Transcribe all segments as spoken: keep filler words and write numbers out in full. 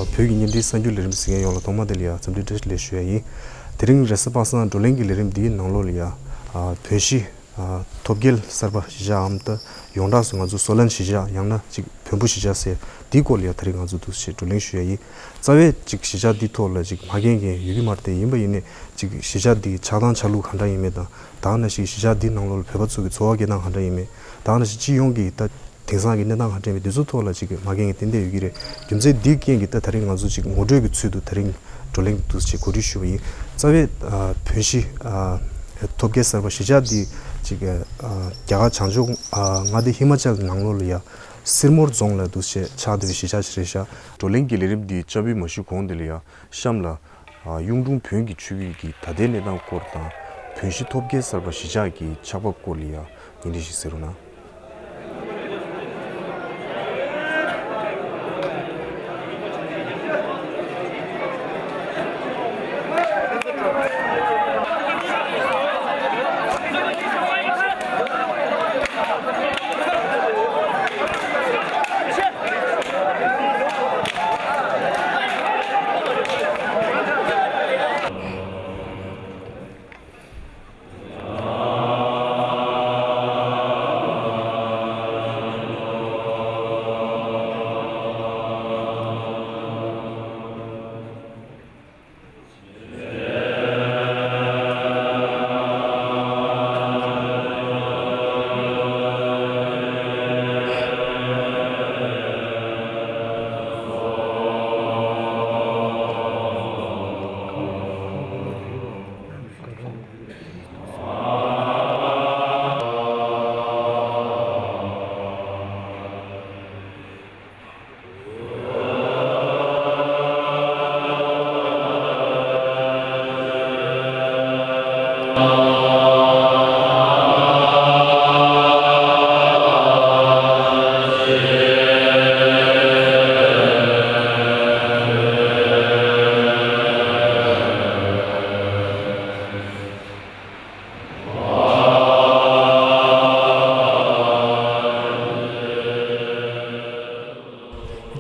བོད་ཀྱི་བརྙན་འཕྲིན་གསར་འགྱུར་ལས་རིམ་གཟིགས་མཁན་ཡོངས་ལ་ཐོག་མ་དེ་ལ་ཡ་འཚམས་འདྲི་བཀྲ་ཤིས་བདེ་ལེགས་ཞུ་ཡ་ཡིན། དེ་རིང་རེས་གཟའ་པ་སངས་བགྲོ་གླེང་གི་ལས་རིམ་འདིའི་ནང་ལོགས་ལ་ཡ་བོད་གཞིས་ཐོབ་རྒྱལ་གསར་པ་གཞིས་ཆགས་འམ་ད་ཡོངས་གྲགས་སུ་ང་ཚོ་བཟོ་ལན་གཞིས་ཆགས་ཡང་ན་ཅིག་བོན་པོ་གཞིས་ཆགས་ཟེར་འདིའི་སྐོར་ལ་ཡ་ད་རིང་ང་ཚོ་འདུག་སེ་བགྲོ་གླེང་ཞུ་ཡ་ཡིན། རྩ་བའི་ཅིག་གཞིས་ཆགས་འདིའི་ཐོག་ལ་ཅིག་མ་མཁྱེན་མཁན་ཡོད་ཀྱི་མ་རེད་དེ། ཡིན་པ་ཡིན་ནའི་ཅིག་གཞིས་ཆགས་འདིའི་ཆགས་སྟངས་ཆགས་ལུགས་ག་འདྲ་ཡིན་མིན་དང་། ད་ག་ནང་བཞིན་གཞིས་ཆགས་འདིའི་ནང་ལོགས་ལ་བོད་པ་ཚོ་གི་འཚོ་བ་སྐྱེལ་སྟངས་ག་འདྲ་ཡིན་མིན། ད་ག་ནང་བཞིན་སྤྱི་ཡོངས་ཀྱི་ད་དེང་སང་གི་གནས་སྟངས་ག་འདྲ་ཡིན་མིན་འདི་ཚོའི་ཐོག་ལ་ཅིག་མ་མཁྱེན་མཁན་ཏན་ཏན་ཡོད་ཀྱི་རེད། རྒྱུ་མཚན་འདིའི་རྐྱེན་གྱིས་ད་ད་རིང་ང་ཚོ་ཅིག་ངོ་སྤྲོད་ཀྱི་ཚུལ་དུ་ད་རིང་བགྲོ་གླེང་འདུག་སེ་གོ་སྒྲིག་ཞུས་པ་ཡིན། རྩ་བའི་ཨ་བོན་གཞིས་ཨ་ཐོབ་རྒྱལ་གསར་པ་གཞིས་ཆགས་འདི་ཅིག་ཨ་རྒྱ་གར་བྱང་ཕྱོགས་ཨ་མངའ་སྡེ་ཧི་མ་ཅལ་ནང་ལོགས་ལ་ཡ་སིར་མོར་རྫོང་ལ་འདུག་སེ་ཆགས་བསྡད་པའི་གཞིས་ཆགས་ཤིག་རེད་ཤག། བགྲོ་གླེང་གི་ལས་རིམ་འདི་བཅའ་འབུད་མ་ཞུས་གོང་དེ་ལ་ཡ་གཤམ་ལ་ཨ་གཡུང་དྲུང་བོན་གྱི་ཆོས་བརྒྱུད་ཀྱི་ད་ལྟའི་གནས་སྟངས་སྐོར་དང་། བོན་གཞིས་ཐོབ་རྒྱལ་གསར་པ་གཞིས་ཆགས་ཀྱི་ཆགས་བབ་སྐོར་ལ་ཡ་བརྙན་འཕྲིན་ཞིག་གཟིགས་རོགས་གནང་།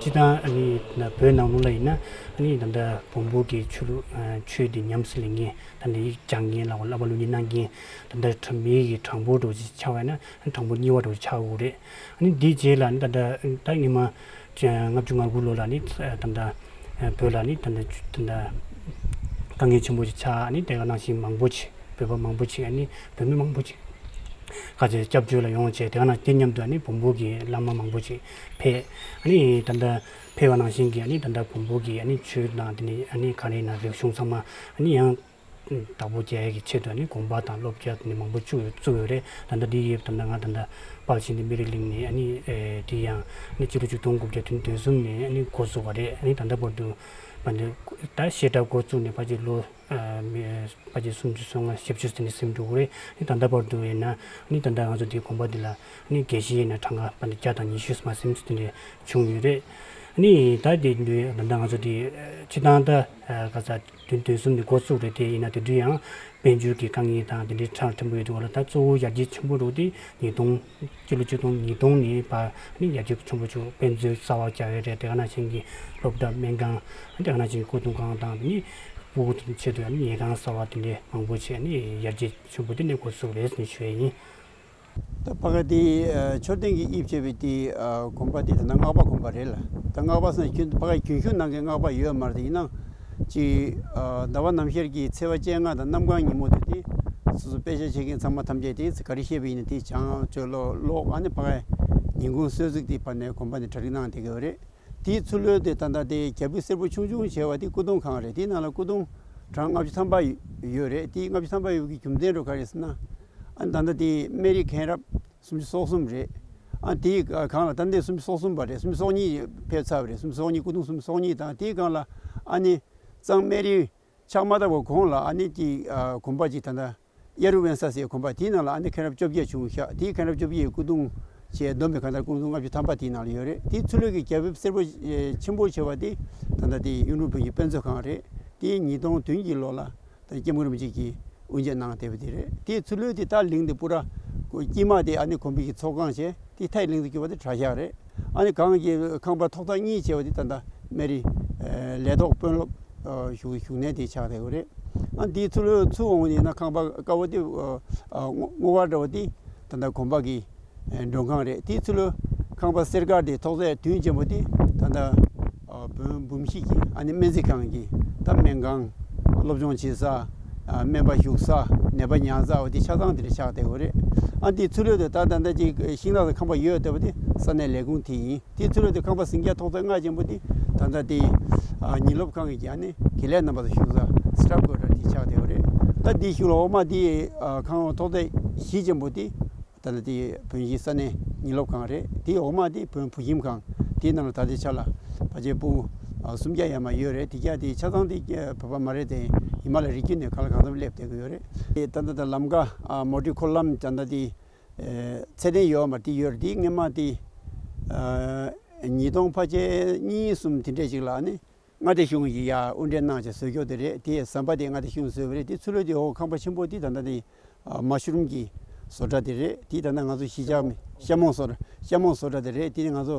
སྤྱིར་བཏང་ཨ་ནི་བོད་ནང་ལོགས་ལ་ཡིན་ན་ཨ་ནི་ད་ལྟ་བོན་པོ་གི་ཆོས་ལུགས་ཨ་ཆོས་དེ་ཉམས་སུ་ལེན་མཁན། ད་ལྟ་ཡིག་སྦྱང་མཁན་ལ་བསླབ་པ་སློབ་གཉེར་གནང་མཁན། ད་ལྟ་གྲྭ་མི་གི་གྲངས་འབོར་འདྲ་བོ་ཅིག་ཆགས་པ་ཡིན་ན་གྲངས་འབོར་གཉིས་པ་འདྲ་བོ་ཆགས་ཡོད་རེད། ཨ་ནི་འདིའི་རྗེས་ལ་ནི་ད་ལྟ་ད་སྔོན་མ་ལྔ་བཅུ་ང་དགུ་ལོ་ལ་ནི་ད་ལྟ་བོད་ལ་ནི་ད་ལྟ་ད་ལྟ་དཀའ་ངལ་ཆེན་པོ་ཅིག་ཆགས། ཨ་ནི་དེ་ག་ནང་བཞིན་མང་པོ་ཅིག་བོད་པ་མང་པོ་ཅིག་ཨ་ནི་བོད་མི་མང་པོ་ཅིག་ག་ཚོད་སྐྱབས་བཅོལ་ལ་ཡོང་བྱས། དེ་ག་ནང་དེ་མཉམ་དུ་ཨ་ནི་བོན་པོ་གི་བླ་མ་མང་པོ་ཅིག་ཕེབས། ཨ་ནི་ད་ལྟ་ཕེབས་པ་ནང་བཞིན་གྱི་ཨ་ནི་ད་ལྟ་བོན་པོ་གི་ཨ་ནི་ཆོས་དང་དེ་ནི་ཨ་ནི་ག་རེ་ཡིན་ན་རིག་གཞུང་ཚང་མ་ཨ་ནི་ཡང་བདག་པོ་རྒྱག་ཡས་ཀྱི་ཆེད་དུ་ནི་དགོན་པ་དང་སློབ་གྲྭ་དེ་ནི་མང་པོ་བཙུགས་ཡོད་བཙུགས་ཡོད་རེད། ད་ལྟ་འདི་ཡི་ད་ལྟ་ང་ད་ལྟ་དཔལ་ཆེན་བསྟན་པའི་རི་གླིང་ནས་ཨ་ནི་ཨེ་དེ་ཡང་ནི་སྤྱི་ལོ་ཆིག་སྟོང་དགུ་བརྒྱ་དོན་དོན་གསུམ་ནས་ཨ་ནི་འགོ་བཙུགས་པ་རེད། ཨ་ནི་ད་ལྟ་བར་དུ་ད་ལྟ་བཤད་གྲྭ་འགོ་བཙུགས་ནས་ཕལ་ཆེར་ལོ་ཨ་མི་ཕལ་ཆེར་སུམ་ཅུ་སོ་ལྔ་ཞེ་བཅུ་དེ་ནས་ཟིན་འགྲོ་གི་རེད། ཨ་ནི་ད་ལྟ་བར་དུ་ཡིན་ན་ཨ་ནི་ད་ལྟ་ང་ཚོ་དེ་དགོན་པ་འདི་ལ་ཨ་ནི་དགེ་བཤེས་ཡིན་ན་གྲངས་ཀ་ཕལ་ཆེར་བརྒྱ་དང་ཉི་ཤུ་མ་ཟིན་ཙམ་དེ་འདྲ་བྱུང་ཡོད་རེད། ཨ་ནི་ད་དེ་འདྲའི་ད་ལྟ་ང་ཚོ་དེ་ཨ་སྤྱིར་བཏང་ད་ཨ་ག་ས། དོན་དོན་གསུམ་ནས་འགོ་བཙུགས་རེད། དེ་ཡིན་ན་དེ་དུས་ཡང་དཔལ་འབྱོར་གྱི་དཀའ་ངལ་དང་དེ་འདྲའི་ཁྲག་ཕྲན་བུ་ཡོད་དུས་ལ། ད་གཙོ་བོ་ཡར་རྒྱས་ཆེན་པོ་འགྲོ་དེ་ཉིས་སྟོང་། སྤྱི་ལོ་ཆིག་སྟོང་ཉིས་སྟོང་ནས་ཕར་ནི་ཡར་རྒྱས་ཆེན་པོ་བྱུང་། དཔེ་མཛོད་གསར་བ་བརྒྱབ་ཡོད་རེད། དེ་ག་ནང་བཞིན་གྱི་སློབ་གྲྭ་སྨན་ཁང་། དེ་ག་ནང་བཞིན་སྐུ་གདུང་ཁང་དང་དེ་ནི་སྤུ་གུ་ཆེད་དུ་ཡང་ནི་ཉལ་ཁང་གསར་བ་དེ་འདྲའི་མང་པོ་བྱས་ནི་ཡར་རྒྱས་ཆེན་པོ་དེ་ནས་འགོ་བཙུགས་རེད་ཟེར་ནས་ཞུ་ཡས་ཡིན། ད་ཕ་ག་དེ་ཨ་མཆོད་རྟེན་གྱི་དབྱིབས་བྱས་པའི་དེ་ཨ་དགོན་པ་དེ་ད་ལྟ་སྔགས་པ་དགོན་པ་རེད་ལ། ད་སྔགས་པ་ཟེར་ན་ཁྱོད་ཕ་གའི་རྒྱུན་ཤུགས་ནང་གི་སྔགས་པ་ཡོད་མ་རེད། ཡིན་ནའང་ཅིག་ཨ་ཟླ་བ་ནམ་ཤར་གྱི་ཚེས་པ་བཅོ་ལྔ་དང་གནམ་གང་ཉིན་མོ་དེ་དེ་སོ་སོ་དཔེ་ཆ་ཕྱེ་མཁན་ཚང་མ་ཐམས་ཅད་དེ་ག་རེ་བཤད་པ་ཡིན་ན་དེ་བྱང་ཆོས་ཀློག་ཀློག་ཨ་ནི་ཕ་གའི་ཉིན་གུང་གསོལ་ཚིགས་དེ་ཕར་ནས་དགོན་པ་ནས་གྲ་སྒྲིག་གནང་བསྡད་ཀྱི་ཡོད་རེད། དེའི་ཚུར་ལོགས་དེ་ད་ལྟ་དེ་རྒྱ་ཕིབས་སེར་པོ་ཆུང་ཆུང་བྱས་པ་དེ་སྐུ་གདུང་ཁང་རེད། དེའི་ནང་ལ་སྐུ་གདུང་གྲངས་ལྔ་བཅུ་ཐམ་པ་ཡོད་རེད། དེའི་ལྔ་བཅུ་ཐམ་པ་ཡོད་པའི་རྒྱུ་མཚན་རུ་ག་རེ་ཟེར་ན། ཨ་ད་ལྟ་དེ་སྨན་རིའི་མཁན་རབས་སུམ་ཅུ་སོ་གསུམ་རེད། ཨ་དེའི་སྒང་ལ་ད་ལྟ་སུམ་ཅུ་སོ་གསུམ་པ་རེད། སུམ་ཅུ་སོ་གཉིས་ཕེབས་ཚར་བ་རེད། སུམ་ཅུ་སོ་གཉིས་སྐུ་གདུང་སུམ་ཅུ་སོ་གཉིས་དང་། དེའི་སྒང་ལ་ཨ་ནི་གཙང་སྨན་རིའི་ཕྱག་མ་བཏབ་པ་གོང་ལ་ཨ་ནི་དེ་ཨ་དགོན་པ་ཅིག་ད་ལྟ་གཡའ་རུ་དབེན་ས་ཟེར་དགོན་པ་དེའི་ནང་ལ་ཨ་ནི་མཁན་རབས་བཅོ་བརྒྱད་བྱུང་ཤག། དེའི་མཁན་རབས་བཅོ་བརྒྱད་ཀྱི་སྐུ་གདུང་བྱས་བསྡོམས་པའི་གང་ལྟར་སྐུ་གདུང་ལྔ་བཅུ་ཐམ་པ་དེའི་ནང་ལ་ཡོད་རེད། དེའི་ཚུར་ལོགས་ཀྱི་རྒྱ་ཕིབས་སེར་པོ་ཆེན་པོ་བྱས་པ་དེ་ད་ལྟ་དེ་གཡུང་དྲུང་བོན་གྱི་དཔེ་མཛོད་ཁང་རེད། དེ་ཉིས་སྟོང་བདུན་གྱི་ལོ་ལ་ད་སྐྱབས་མགོན་རིན་པོ་ཆེ་གིས་དབུ་འབྱེད་གནང་བསྡད་པ་དེ་རེད། དེའི་ཚུར་ལོགས་དེ་ད་གླིང་དེ་པུ་ར་དཀྱིལ་མ་དེ་ཨ་ནི་དགོན་པའི་གི་ཚོགས་ཁང་བྱས། དེ་མཐའི་གླིང་དུ་གྱུར་པ་དེ་གྲྭ་ཤག་རེད། ཨ་ནི་གང་གི་ཁང་པ་ཐོག་ཐག་གཉིས་བྱས་པ་དེ་ད་ལྟ་སྨན་རིའི་ ལས་ཐོག་དཔོན་སློབ་བཞུགས་བཞུགས་གནས་དེ་ཆགས་བསྡད་ཡོད་རེད། ཨ་འདིའི་ཚུར་ལོག་ཚུར་འོང་ཡིན་ན་ཁང་པ་དཀར་པོ་དེ་སྔོ་དཀར་འདྲ་བོ་དེ་ད་ལྟ་དགོན་པ་གི་མགྲོན་ཁང་རེད། དེའི་ཚུར་ལོག་ཁང་པ་སེར་དཀར་དེ་ཐོག་ཚད་དུས་ཆེན་པོ་དེ་ད་ལྟ་བོན་འབུམ་བཞི་གི་ཨ་ནི་སྨན་རྩིས་ཁང་གི་ད་སྨན་ཁང་སློབ་སྦྱོང་བྱེད་ས། སྨན་པ་བཞུགས་ས། ནད་པ་ཉར་ས། འོ་དེ་ཆ་ཚང་དེ་རེད་ཆགས་བསྡད་ཡོད་རེད། ཨ་འདིའི་ཚུར་ལོག་དེ་ད་ད་ལྟ་ཅིག་ཤིང་ནགས་སུ་ཁང་པ་ཡོད་བསྡད་པ་དེ་ས་གནས་ལས་ཁུངས་དེ་ཡིན། དེའི་ཚུར་ལོག་དེ་ཁང་པ་ཟིང་རྒྱ་ཐོག་ཚད་ལྔ་ཅན་པོ་དེ་ད་ལྟ་དེ་ཉིན་སློབ་ཁང་གི་ཨ་ནི་དགེ་ལས་རྣམ་པ་ཚོ་བཞུགས་ས་སི་ཊཱཕ་ཀོ་ཊར་དེ་ཆགས་བསྡད་ཡོད་རེད། ད་དེའི་གཞུག་ལ་འོག་མ་དེ་ཁང་པ་ཐོག་ཚད་བཞི་ཅན་པོ་དེ་ད་ལྟ་དེ་བོན་གཞིས་ས་གནས་ཉིན་སློབ་ཁང་རེད། དེའི་འོག་མ་དེ་བོན་བུ་ཁྱིམ་ཁང་། དེའི་ནང་ལ་ད་ལྟའི་ཆ་ལ་ཕལ་ཆེར་སྤུ་གུ་སུམ་བརྒྱ་ཡར་མར་ཡོད་རེད། དེ་ག་དེ་ཆ་ཚང་དེ་བོད་པ་མ་རེད་དེ། ཧི་མ་ལ་རི་རྒྱུད་ནས་གང་ལ་གང་འཚམ་སླེབས་བསྡད་ཀྱི་ཡོད་རེད། དེ་ད་ལྟ་ད་ལམ་ཀ་མོ་ཊའི་འཁོར་ལམ་ད་ལྟ་དེ་ཚད་ལྡན་ཡོད་མ་རེད། དེ་ཡོད་རེད། དེ་སྔོན་མ་དེ་ཉིས་སྟོང་ཕལ་ཆེར་གཉིས་གསུམ་དེ་འདྲས་ཅིག་ལ་ནི། མངའ་སྡེ་གཞུང་གིས་ཡར་དབུ་འབྱེད་གནང་བྱས་བཟོས་ཀྱོག་དེ་རེད། དེ་ཟམ་པ་དེ་མངའ་སྡེ་གཞུང་བཟོས་པ་རེད། དེ་ཚུར་ལོག་དེ་འོག་ཁང་པ་ཆེན་པོ་དེ་ད་ལྟ་དེ་མ་ཤུ་རུམ་གྱི་བཟོ་གྲྭ་དེ་རེད། དེ་ད་ལྟ་ང་ཚོ་གཞིས་ཆགས་མི་ཤ་མོང་བཟོ་གྲྭ། ཤ་མོང་བཟོ་གྲྭ་དེ་རེད། དེ་ནི་ང་ཚོ་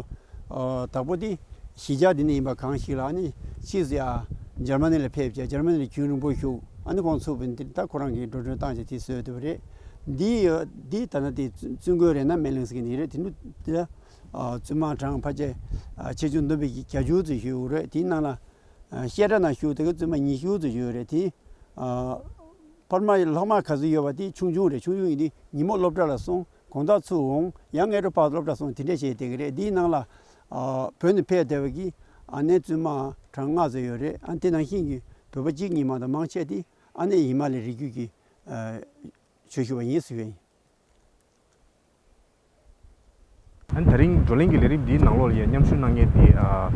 བདག་པོ་དེ་གཞིས་ཆགས་དེ་ནས་ཡིན་པ་གང་ཞིག་ལ་ཨ་ནི་ཕྱིས་སུ་ཡར་འཇར་མ་ནི་ལ་ཕེབས་བྱས་འཇར་མ་ནི་ལ་རྒྱུན་རིང་པོ་བཞུགས། ཨ་ནི་ཁོང་ཚུགས་པ་ཡིན། དེ་ད་ཁོ་རང་གིས་འགྲོ་གྲོན་བཏང་བྱས་དེ་བཟོས་ཡོད་པ་རེད། འདི་ཡོད་འདི་ད་ལྟ་དེ་བཙུན་དགོན་རེད་ན་སྨན་གླིང་ཟེར་གྱི་འདི་རེད། དེ་འདྲ་དེ་ད། བཙུན་མ་གྲངས་ཕལ་ཆེར་ཆེ་ཆུང་བསྡོམས་པས་བརྒྱད་ཅུ་ཙམ་ཞིག་ཡོད་རེད། དེའི་ནང་ལ་བཤད་གྲྭ་ནང་ཞུགས་དེ་ག་བཙུན་མ་ཉི་ཤུ་ཙམ་ཡོད་རེད། དེ་ཕ་མ་སློབ་མ་ག་ཚོད་ཡོད་པ་དེ་ཆུང་ཆུང་རེད། ཆུང་ཆུང་ཡིན་དུས་ཉིན་མོ་སློབ་གྲྭ་ལ་སོང་། དགོང་དག་ཚུར་འོང་། ཡང་སྔ་དྲོ་ཕར་སློབ་གྲྭ་སོང་། དེ་འདྲས་བྱས་བསྡད་ཀྱི་རེད། དེའི་ནང་ལ་བོད་ནས་ཕེབས་བསྡད་པ་གི་ཨ་ནེ་བཙུན་མ་གྲངས་ལྔ་ཙམ་ཡོད་རེད། ཨ་དེ་ནང་བཞིན་གྱི་བོད་པ་གཅིག་གཉིས་མ་གཏོགས་མང་ཆེ་དེ་ཨ་ནེ་ཧི་མ་ལའི་རི་རྒྱུད་ཀྱི་ཆོས་ཞུ་བ་ཡིན་ཟེར་བ་ཡིན། ཨ་ནི་དེ་རིང་བགྲོ་གླེང་གི་ལས་རིམ་འདིའི་ནང་ལོགས་ལ་ཡང་མཉམ་ཞུགས་གནང་མཁན་དེ་ཨ་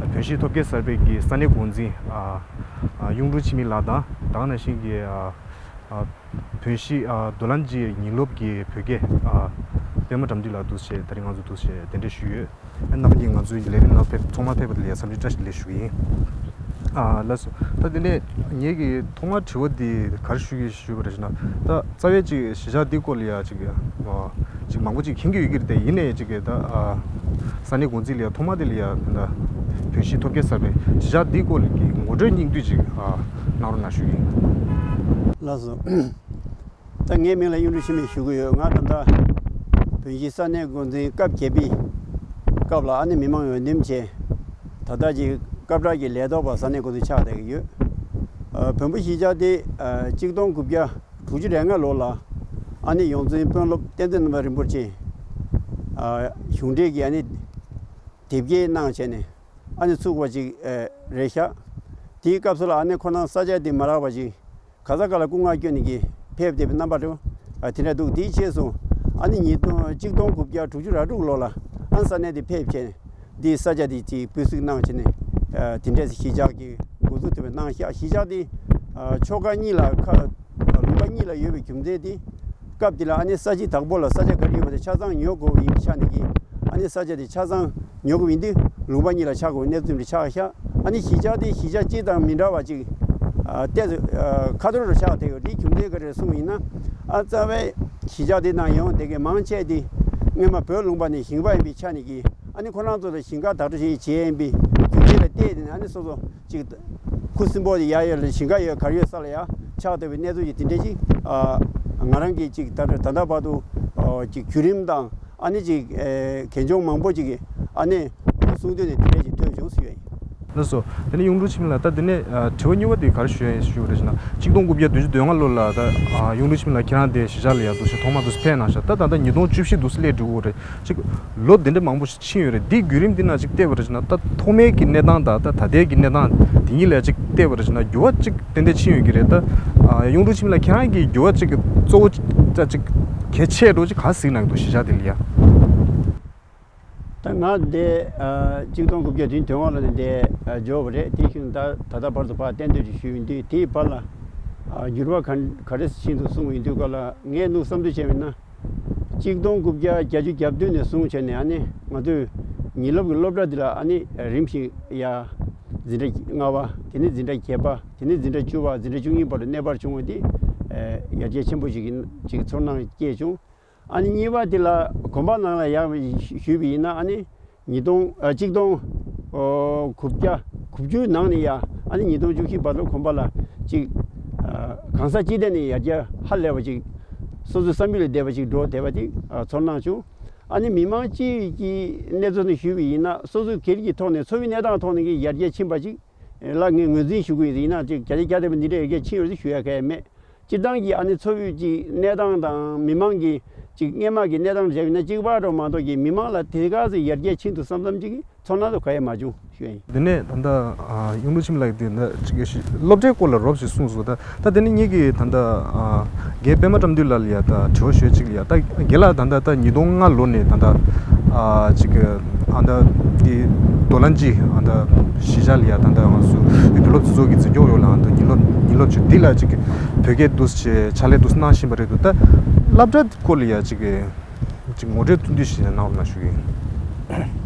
བོན་གཞིས་ཐོབ་སྐྱེད་གསར་སྤེལ་གྱི་ས་གནས་འགོ་འཛིན་ཨ་ཨ་གཡུང་དྲུང་འཆི་མེད་ལགས་དང་། ད་ག་ནང་བཞིན་གྱི་ཨ་ཨ་བོན་གཞིས་ཨ་མདོ་ལམ་གྱི་ཉིན་སློབ་ཀྱི་བོད་དགེ་ཨ་པད་མ་དགྲ་འདུལ་ལགས་འདུག་ཟེར་དེ་རིང་ང་ཚོ་འདུག་ཟེར་གདན་འདྲེན་ཞུས་ཡོད། རྣམ་པ་གཉིས་ང་ཚོའི་ལས་རིམ་ནང་ཕེབས་ཐོག་མར་ཕེབས་པ་དེ་ལ་ཡང་འཚམས་འདྲི་བཀྲ་ཤིས་བདེ་ལེགས་ཞུ་གི་ཡིན། ཨ་ལགས་སོ། ད་དེ་ནས་ངེད་ཀྱི་ཐོག་མར་དྲི་བ་འདི་ག་རེ་ཞུ་གི་ཞུས་པ་རེད་ཟེར་ན། ད་རྩ་བའི་ཅིག་གཞིས་ཆགས་འདི་སྐོར་ལ་ཡང་ཅིག་ཨ་ཅིག་མང་པོ་ཅིག་མཁྱེན་གྱི་ཡོད་ཀྱི་རེད་དེ། ཡིན་ནའི་ཅིག་ད་ཨ་ས་གནས་འགོ་འཛིན་ལ་ཡང་ཐོག་མར་དེ་ལ་ཡང་ད་བོན་གཞིས་ཐོབ་སྐྱེད་གསར་པའི་གཞིས་ཆགས་འདི་སྐོར་ལ་གི་ངོ་སྤྲོད་སྙིང་བསྡུས་ཅིག་ཨ་གནང་རོགས་གནང་ཞུ་གི་ཡིན། ལགས་སོ། ད་ངའི་མིང་ལ་གཡུང་དྲུང་འཆི་མེད་ཞུ་གི་ཡོད། ང་ད་ལྟ་བོན་གཞིས་ས་གནས་འགོ་འཛིན་སྐབས་བརྒྱད་པའི་སྐབས་ལ་ཨ་ནི་མི་མང་འོས་འདེམས་བྱས། ད་ལྟ་ཅིག་སྐབས་བྲལ་གྱི་ལས་ཐོག་པ་ས་གནས་འགོ་འཛིན་ཆགས་བསྡད་ཀྱི་ཡོད། ཨ་བོན་པོ་གཞིས་ཆགས་དེ་ཨ་གཅིག་སྟོང་དགུ་བརྒྱ་དྲུག་ཅུ་རེ་ལྔ་ལོ་ལ་ཨ་ནི་ཡོངས་འཛིན་དཔོན་སློབ་བསྟན་འཛིན་རྣམ་པ་རིན་པོ་ཆེ་ཨ་གཞུང་འབྲེལ་གྱི་ཨ་ནི་དེབ་སྐྱེལ་གནང་བྱས་ནས་ཨ་ནི་ཚུགས་པ་ཅིག་ཨ་རེད་ཤག་དེའི་སྐབས་སུ་ལ་ཨ་ནི་ཁོ་རང་ས་ཆ་དེ་མ་རག་པ་ཅིག་ག་ས་ག་ལ་སྐུ་ངལ་བསྐྱོན་ནས་ཀྱི་ཕེབས་བསྡད་པའི་རྣམ་པ་རེད། ཨ་དེ་འདྲ་འདུག་དེའི་རྗེས་སུ་ཨ་ནི་ཉིས་སྟོང་གཅིག་སྟོང་དགུ་བརྒྱ་དྲུག་ཅུ་རེ་དྲུག་ལོ་ལ་ཨ་ས་གནས་དེ་ཕེབས་བྱས་འདིའི་ས་ཆ་དེ་ཅིག་སྤུས་གཟུགས་གནང་བྱས་ནས་ཨ་དེ་འདྲས་གཞིས་ཆགས་ཀྱི་འགོ་འཛུགས་ཐུབ་པའི་གནང་ཤག་གཞིས་ཆགས་དེ་ཨ་ཆོལ་ཁ་གཉིས་ལ་ཁ་ལུང་པ་གཉིས་ལ་ཡོད་པའི་རྒྱུ་མཚན་དེ་སྐབས་དེ་ལ་ཨ་ནི་ས་གཞི་བདག་པོ་ལ་ས་ཆ་ག་རེ་ཡོད་པ་དེ་ཆ་ཚང་ཉོ་དགོས་པ་ཡིན་པའི་ཆ་ནས་ཀྱི་ཨ་ནི་ས་ཆ་དེ་ཆ་ཚང་ཉོ་དགོས་ཡིན་དུས་ལུང་པ་གཉིས་ལ་ཆགས་དགོས་གནས་ཚུལ་དེ་ཆགས་ཤག་ཨ་ནི་གཞིས་ཆགས་དེ་གཞིས་ཆགས་སྤྱི་དང་མི་འདྲ་བ་ཅིག་ཨ་ཏོག་ཙམ་ཨ་ཁ་ཐོར་རུ་ཆགས་བསྡད་ཡོད། དེའི་རྒྱུ་མཚན་ག་རེ་གསུངས་ཡིན་ན། ཨ་རྩ་བའི་གཞིས་ཆགས་དེ་ནང་ཡོང་བསྡད་མཁན་མང་ཆེ་དེ་སྔོན་མ་བོད་ལུང་པ་ནས་ཞིང་པ་ཡིན་པའི་ཆ་ནས་ཀྱི་ཨ་ནི་ཁོ་རང་ཚོ་ལ་ཞིང་ཁ་བདག་སྐྱོང་བྱེད་ཡས་ཡིན་པའི་རྒྱུ་མཚན་ལ་བལྟས་ཏེ་ནས་ཨ་ནི་སོ་སོ་ཅིག་ཁུ་སིམ་པོ་དེ་ཡར་ཡོད་ལ་ཞིང་ཁ་ཡོད་གར་ཡོད་ས་ལ་ཡ་ཆགས་བསྡད་པའི་གནས་ཚུལ་ཅིག་དེ་འདྲ་ཅིག་ཨ་ང་རང་གིས་ཅིག་ད་ད་ལྟ་བར་དུ་ཨ་ཅིག་བརྒྱུད་རིམ་དང་ཨ་ནི་ཅིག་ཨེ་གལ་འཇོང་མང་པོ་ཅིག་གིས་ཨ་ནི་གསུང་དོན་ནི་དེ་འདྲ་ཅིག་ཐོས་བྱུང་ཟེར་ཡ་ཡིན། ལགས་སོ། དེ་ནས་གཡུང་དྲུང་འཆི་མེད་ལགས། ད་དེ་ནས་ཨ་དྲི་བ་གཉིས་པ་དེ་ག་རེ་ཞུ་ཡ་ཡིན་ཞུ་རེད་ཟེར་ན། གཅིག་སྟོང་དགུ་བརྒྱ་བདུན་ཅུ་དོན་ལྔ་ལོ་ལ་ད་ཨ་གཡུང་དྲུང་འཆི་མེད་ལགས་ཁྱེད་རང་དེ་གཞིས་ཆགས་ལ་ཡ་འདུག་སེ་ཐོག་མ་འདུག་སེ་ཕེབས་གནང་ཤག་ད་ད་ལྟ་ཉིས་སྟོང་བཅུ་བཞི་འདུག་སེ་སླེབས་འགྲོ་གི་ཡོད་རེད། ཅིག་ལོ་དེ་འདྲ་མང་པོ་ཞིག་ཕྱིན་ཡོད་རེད། འདིའི་བརྒྱུད་རིམ་འདི་ནང་ཅིག་བལྟས་པ་རེད་ཟེར་ན། ད་ཐོག་མའི་གི་གནས་སྟངས་དང་ད་ད་ལྟའི་གི་གནས་སྟངས་དེ་གཉིས་ལ་ཅིག་བལྟས་པ་རེད་ཟེར་ན། འགྱུར་བ་ཅིག་ཏན་ཏན་ཕྱིན་ཡོད་ཀྱི་རེད། ད་ཨ་གཡུང་དྲུང་འཆི་མེད་ལགས་ཁྱེད་རང་གིས་འགྱུར་བ་ཅིག་གཙོ་བོ་ཅིག་ད་ཅིག་གལ་ཆེ་འགྲོ་ཅིག་ག་གཟིགས་གནང་གི་འདུག་གཞིས་ཆགས་དེ་ལ་ཡ། ད་ང་འདི་ཨ་གཅིག་སྟོང་དགུ་བརྒྱ་བདུན་ཅུ་དོན་ལྔ་ལོ་ནས་འདི་ཨ་འབྱོར་བ་རེད། དེ་བཞིན་ད་ད་ལྟ་བར་དུ་ཕར་གཏན་སྡོད་ཅིག་ཞུས་ཡོད་དུས་དེའི་བར་ལ་ཨ་འགྱུར་བ་ག་ག་རེ་ཕྱིན་འདུག་གསུངས་ཡོད་དུས་སྐབས་ལ་ངས་ནུ་བསམ་ཚུལ་བྱས་པ་ཡིན་ན། གཅིག་སྟོང་དགུ་བརྒྱ་བརྒྱད་ཅུ་གྱ་བདུན་ནས་བཟུང་བྱས་ནས་ཨ་ནི་ང་ཚོའི་ཉིན་སློབ་ཀྱི་སློབ་གྲྭ་འདི་ལ་ཨ་ནི་རིམ་བཞིན་ཡ་འཛིན་གྲྭ་ལྔ་པ། དེ་ནས་འཛིན་གྲྭ་བརྒྱད་པ། དེ་ནས་འཛིན་གྲྭ་བཅུ་པ། འཛིན་གྲྭ་བཅུ་གཉིས་བར་དུ་གནས་སྤར་བྱུང་བ་འདི་ཡར་རྒྱས་ཆེན་པོ་ཞིག་གི་ཅིག་ཚོར་སྣང་སྐྱེས་བྱུང་། ཨ་ནི་གཉིས་པ་དེ་ལ་དགོན་པ་ནང་ལ་ཡང་ཞུས་པ་ཡིན་ན་ཨ་ནི་ཉིས་སྟོང་ཨ་གཅིག་སྟོང་ཨོ་དགུ་བརྒྱ་ དྲུག་ཅུའི་ནང་ནས་ཡ་ཨ་ནི་ཉིས་སྟོང་བཅུ་བཞི་བར་དུ་གོམ་པ་ལ་ཅིག་ཨ་གང་ཟག་སྤྱི་བདེ་ནས་ཡར་རྒྱས་ཧ་ལས་པ་ཅིག་སོ་སོའི་བསམ་ཡུལ་ལས་འདས་པ་ཅིག་འགྲོ་བསྡད་པ་ཅིག་ཨ་ཚོར་སྣང་བྱུང་། ཨ་ནི་མི་མང་སྤྱི་ཡི་གི་གནས་ཚུལ་ནས་ཞུས་པ་ཡིན་ན་སོ་སོའི་སྒེར་གྱི་ཐོག་ནས་འཚོ་བའི་གནས་སྟངས་ཐོག་ནས་ཀྱི་ཡར་རྒྱས་ཕྱིན་པ་ཅིག་ལ་ངས་ངོས་འཛིན་ཞུ་གི་ཡིན་ན་ཅིག་བརྒྱ་ཆ་བརྒྱ་ཐམ་པ་འདི་འདྲའི་ཡར་རྒྱས་ཕྱིན་ཡོད་ཅེས་ཞུ་ཡ་གང་ཡང་མེད། སྤྱིར་བཏང་གི་ཨ་ནི་འཚོ་བའི་ཅིག་གནས་སྟངས་དང་མི་མང་གི་ཅིག་སྔས་མ་གི་གནས་སྟངས་བྱས་པ་ཡིན་ན་གཅིག་པ་འགྲོ་མ་གཏོགས་ཀྱི་མི་མང་ལ་དེ་ག་ཚོད་ཡར་རྒྱས་ཕྱིན་འདུག་བསམ་བསམ་ཅིག་གི་ཚོར་སྣང་དུ་ག་ཡང་མ་བྱུང་ཞུ་ཡ་ཡིན། དེ་ནས་ད་ལྟ་ཨ་གཡུང་དྲུང་འཆི་མེད་ལགས་ཀྱིས་དེ་ད་ཅིག་སློབ་གྲྭའི་སྐོར་ལ་རོབ་ཅིག་གསུངས་སོང་། ད་ད་དེ་ནས་ངེད་ཀྱིས་ད་ལྟ་ཨ་རྒན་པད་མ་བཀྲ་འདུས་ལགས་ལ་ཡ་ད་དྲི་བ་ཞུ་ཡ་ཅིག་ལ་ཡ། ད་རྒན་ལགས་ད་ལྟ་ད་ཉིས་སྟོང་ལྔ་ལོ་ནས་ད་ལྟ་ཨ་ཅིག་གི་ཨ་ད་དེ་རྡོ་ལ་འཇིགས་ཨ་ད་གཞིས་ཆགས་ལ་ཡ་ད་ལྟ་ང་ཚོ་བོད་སློབ་སྤྱི་ཚོགས་ཀྱི་འཛིན་སྐྱོང་འོག་ལ་ཨ་ད་ཉིན་སློབ་ཉིན་སློབ་ཅིག་འདི་ལ་ཅིག་བོད་སྐད་འདུག་སེ་ཕྱག་ལས་འདུག་སེ་གནང་བཞིན་པ་རེད་འདུག་ད་སློབ་གྲྭ་སྐོར་ལ་ཡ་ཅིག་གི་ཅིག་ངོ་སྤྲོད་ཐུང་ཐུང་ཞིག་གནང་རོགས་གནང་ཞུ་གི་ཡིན།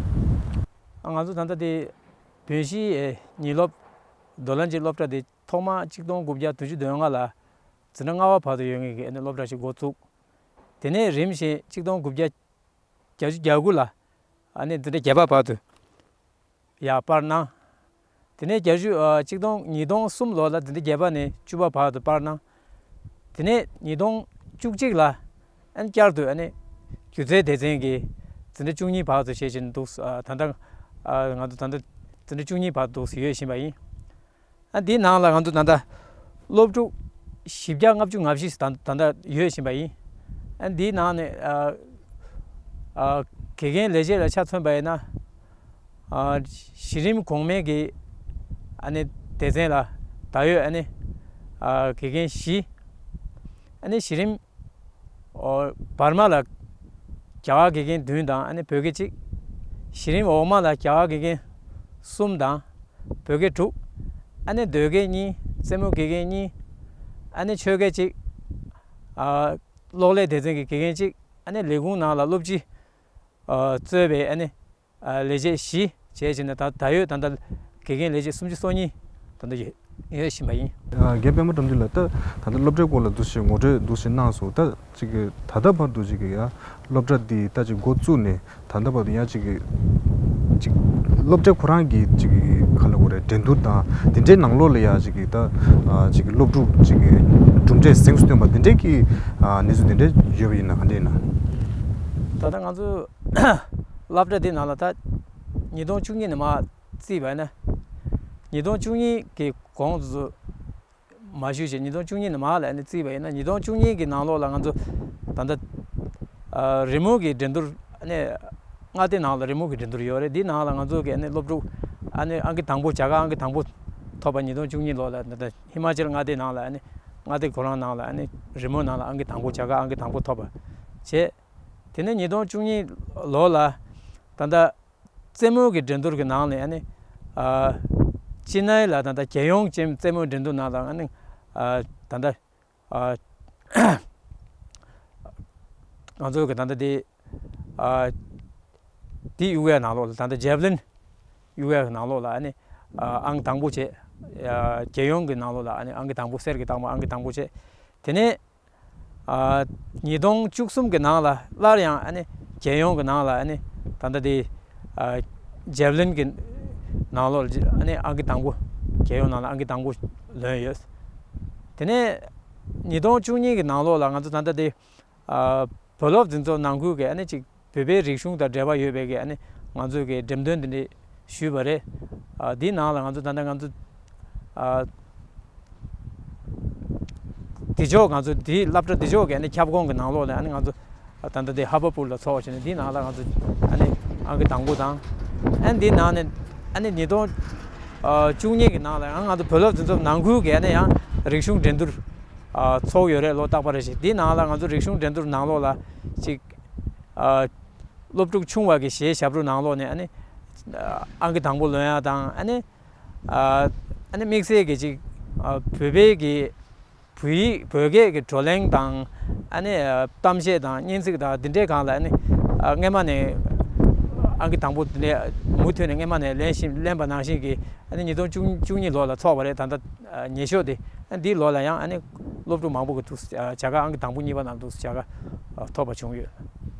ང་ཚོ་ད་ལྟ་དེ་བོད་གཞིས་ཨེ་ཉིན་སློབ་རྡོ་ལ་འཇིགས་སློབ་གྲྭ་དེ་ཐོག་མ་གཅིག་སྟོང་དགུ་བརྒྱ་དྲུག་ཅུ་དོན་ལྔ་ལ་འཛིན་གྲྭ་ལྔ་པ་བར་དུ་ཡོད་མཁན་གྱི་ཨ་ནི་སློབ་གྲྭ་ཞིག་འགོ་བཙུགས། དེ་ནས་རིམ་བཞིན་གཅིག་སྟོང་དགུ་བརྒྱ་བརྒྱད་ཅུ་གྱ་དགུ་ལ་ཨ་ནི་འཛིན་གྲྭ་བརྒྱད་པ་བར་དུ་ཡར་སྤར་གནང་། དེ་ནས་བརྒྱད་ཅུ་ཨ་གཅིག་སྟོང་ཉིས་སྟོང་གསུམ་ལོ་ལ་འཛིན་གྲྭ་བརྒྱད་པ་ནས་བཅུ་པ་བར་དུ་སྤར་གནང་། དེ་ནས་ཉིས་སྟོང་བཅུ་གཅིག་ལ་ཨ་ནི་བསྐྱར་དུ་ཨ་ནི་སྒྱུ་རྩལ་སྡེ་ཚན་གྱི་འཛིན་གྲྭ་བཅུ་གཉིས་བར་དུ་བྱས་བཞིན་འདུག་ཨ་ད་ལྟ་ཨ་ང་ཚོ་ད་ལྟ་འཛིན་གྲྭ་བཅུ་གཉིས་བར་དུ་ཡོད་བཞིན་པ་ཡིན། ཨ་འདིའི་ནང་ལ་ང་ཚོ་ད་ལྟ་སློབ་ཕྲུག་བཞི་བརྒྱ་ལྔ་བཅུ་ང་བཞི་ད་ད་ལྟ་ཡོད་བཞིན་པ་ཡིན། ཨ་འདིའི་ནང་ནས་ཨ་ཨ་དགེ་རྒན་ལས་བྱེད་ལ་ཆ་མཚོན་པ་ཡིན་ན་ཨ་གཞི་རིམ་གོང་མའི་གི་ཨ་ནི་སྡེ་ཚན་ལ་ད་ཡོད་ཨ་ནི་ཨ་དགེ་རྒན་བཞི། ཨ་ནི་གཞི་རིམ་ཨོ་བར་མ་ལ་རྒྱ་གར་དགེ་རྒན་བདུན་དང་ཨ་ནི་བོད་དགེ་གཅིག་གཞི་རིམ་འོག་མ་ལ་རྒྱ་གར་དགེ་རྒན་གསུམ་དང་བོད་དགེ་དྲུག་ཨ་ནི་མདོ་དགེ་གཉིས། རྩེད་མོ་དགེ་རྒན་གཉིས། ཨ་ནི་ཆོས་དགེ་གཅིག་ཨ་གློག་ཀླད་སྡེ་ཚན་གྱི་དགེ་རྒན་གཅིག་ཨ་ནི་ལས་ཁུངས་ནང་ལ་སློབ་སྤྱི་ཨ་གཙོས་པའི་ཨ་ནི་ཨ་ལས་བྱེད་བཞི་བྱས་བྱས་ནས་ད་ད་ཡོད་ད་ལྟ་དགེ་རྒན་ལས་བྱེད་སུམ་ཅུ་སོ་གཉིས་ད་ལྟ་ཡོད་ཡོད་བཞིན་པ་ཡིན། ཨ་རྒན་པད་མ་བཀྲ་འདུས་ལགས། ད་ད་ལྟ་སློབ་གྲྭའི་སྐོར་ལ་འདུག་སེ་ངོ་སྤྲོད་འདུག་སེ་གནང་སོང་། ད་ཅིག་གི་ད་ལྟ་བར་དུ་ཅིག་གི་ཡ་སློབ་གྲྭ་འདི་ད་ཅིག་འགོ་བཙུགས་ནས་ད་ལྟ་བར་དུ་ཡ་ཅིག་གི་ཅིག་སློབ་གྲྭ་ཁོ་རང་གི་ཅིག་གི་ག་ལ་གོ་རེད་འགྲན་བསྡུར་དང་དེ་འདྲའི་ནང་ལོགས་ལ་ཡ་ཅིག་གི་ད་ཨ་ཅིག་གི་སློབ་ཕྲུག་ཅིག་གི་གྲུབ་འབྲས་གཟེངས་སུ་ཐོན་པ་དེ་འདྲའི་གི་ཨ་གནས་ཚུལ་དེ་འདྲའི་ཡོད་པ་ཡིན་ན་ག་འདྲ་ཡིན་ན། ད་ལྟ་ང་ཚོ་སློབ་གྲྭ་འདི་ནང་ལ་ད་ཉིས་སྟོང་བཅུ་གཉིས་ནས་མར་བརྩིས་པ་ཡིན་ན་ཉིས་སྟོང་བཅུ་གཉིས་ཀྱི་གོང་དུ་མ་ཞུས་ཤིང་ཉིས་སྟོང་བཅུ་གཉིས་ནས་མར་ལ་ཨ་ནི་བརྩིས་པ་ཡིན་ན་ཉིས་སྟོང་བཅུ་གཉིས་ཀྱི་ནང་ལོགས་ལ་ང་ཚོ་ད་ལྟ་ཨ་རི་མོ་གི་འགྲན་བསྡུར་ཨ་ནི་མངའ་སྡེ་ནང་ལ་རི་མོ་གི་འགྲན་བསྡུར་ཡོད་རེད། འདི་ནང་ལ་ང་ཚོ་གི་ཨ་ནི་སློབ་ཕྲུག་ཨ་ནི་ཨང་ཀི་དང་པོ་རྒྱ་གར་ཨང་ཀི་དང་པོ་ཐོབ་པ་ཉིས་སྟོང་བཅུ་གཉིས་ལོ་ལ་ད་ལྟ་ཧི་མ་ཅལ་མངའ་སྡེ་ནང་ལ་ཨ་ནི་མངའ་སྡེ་ཁོ་རང་ནང་ལ་ཨ་ནི་རི་མོ་ནང་ལ་ཨང་ཀི་དང་པོ་རྒྱ་གར་ཨང་ཀི་དང་པོ་ཐོབ་པ་བྱས། དེ་ནས་ཉིས་སྟོང་བཅུ་གཉིས་ལོ་ལ་ད་ལྟ་རྩེད་མོ་གི་འགྲན་བསྡུར་གྱི་ནང་ནས་ཨ་ནི་ཨ་ཅི་ནའི་ལ་ད་ལྟ་རྒྱལ་ཡོངས་ཅེམ་རྩེད་མོའི་འགྲན་བསྡུར་ནང་ལ་ཨ་ནི་ཨ་ད་ལྟ་ཨ་ང་ཚོ་གི་ད་ལྟ་དེ་ཨ་དེ་གཡུག་ཡ་ནང་ལོགས་ལ་ད་ལྟ་ཇེ་ཝི་ལིན་གཡུག་ཡ་གི་ནང་ལོགས་ལ་ཨ་ནི་ཨ་ཨང་དང་པོ་བྱས། ཨ་རྒྱལ་ཡོངས་ཀྱི་ནང་ལོགས་ལ་ཨ་ནི་ཨང་ཀི་དང་པོ་གསེར་གྱི་རྟགས་མ་ཨང་ཀི་དང་པོ་བྱས། དེ་ནས་ཨ་ཉིས་སྟོང་བཅུ་གསུམ་གྱི་ནང་ལ་སླར་ཡང་ཨ་ནི་རྒྱལ་ཡོངས་ཀྱི་ནང་ལ་ཨ་ནི་ད་ལྟ་དེ་ཨ་ཇེ་ཝི་ལིན་གྱི་ནང་ལོགས་ལ་ཨ་ནི་ཨང་ཀི་དང་པོ་རྒྱལ་ཡོངས་ནང་ལ་ཨང་ཀི་དང་པོ་ལོན་ཡོད། དེ་ནས་ཉིས་སྟོང་བཅུ་གཉིས་ཀྱི་ནང་ལོགས་ལ་ང་ཚོ་ད་ལྟ་དེ་ཨ་བོད་སློབ་འཛིན་ཚོགས་ནང་ཁུལ་གྱི་ཨ་ནི་ཅིག་བོད་པའི་རིག་གཞུང་དང་འབྲེལ་བ་ཡོད་པའི་གི་ཨ་ནི་ང་ཚོས་གི་འགྲེམས་སྟོན་དེ་འདྲ་ཞུས་པ་རེད། ཨ་འདིའི་ནང་ལ་ང་ཚོ་ད་ལྟ་ང་ཚོ་ཨ་འདི་ཕྱོགས་ང་ཚོ་འདིའི་སློབ་གྲྭ་འདི་ཕྱོགས་ཀྱི་ཨ་ནི་ཁྱབ་ཁོངས་ཀྱི་ནང་ལོགས་ལ་ཨ་ནི་ང་ཚོ་ད་ལྟ་འདི་ཧ་བ་པུར་ལ་ཚོགས་བྱས་ནས་འདིའི་ནང་ལ་ང་ཚོ་ཨ་ནི་ཨང་ཀི་དང་པོ་དང་ཨ་ནི་འདིའི་ནང་ནས་ཨ་ནི་ཉིས་སྟོང་བཅུ་གཉིས་ཀྱི་ནང་ལ་ཡང་ང་ཚོ་བོད་སློབ་འཛིན་ཚོགས་ནང་ཁུལ་གྱི་ཨ་ནི་ཡང་རིག་གཞུང་འགྲན་བསྡུར་ཨ་ཚོགས་ཡོད་རེད། ལོ་རྟག་པ་རེ་བཞིན། འདིའི་ནང་ལ་ང་ཚོ་རིག་གཞུང་འགྲན་བསྡུར་ནང་ལོགས་ལ་ཅིག་ཨ་སློབ་ཕྲུག་ཆུང་བ་གི་གཞས་ཞབས་བྲོ་ནང་ལོགས་ནས་ཨ་ནི་ཨ་ཨང་ཀི་དང་པོ་ལོན་ཡ་དང་ཨ་ནི་ཨ་ཨ་ནི་དམིགས་བསལ་གྱི་ཅིག་ཨ་བོད་པའི་གི་བོད་ཡིག་བོད་སྐད་ཀྱི་བགྲོ་གླེང་དང་ཨ་ནི་ཨ་གཏམ་བཤད་དང་སྙན་ཚིག་དང་འདི་འདྲའི་སྒང་ལ་ཨ་ནི་ཨ་སྔས་མ་ནས་ཨང་ཀི་དང་པོ་འདི་ནས་མུ་མཐུད་ནས་སྔས་མ་ནས་ལེན་བཞིན་ལེན་པ་ནང་བཞིན་གྱི་ཨ་ནི་ཉིས་སྟོང་བཅུ་གཉིས་ལོ་ལ་ཚོགས་པ་རེད། ད་ལྟ་ཨ་ཉེ་ཤོས་དེ་ཨ་འདིའི་ལོ་ལ་ཡང་ཨ་ནི་སློབ་ཕྲུག་མང་པོ་གིས་འདུག་སེ་ཨ་བྱ་དགའ་ཨང་ཀི་དང་པོ་གཉིས་པ་ནང་འདུག་སེ་བྱ་དགའ་ཨ་ཐོབ་པ་བྱུང་ཡོད།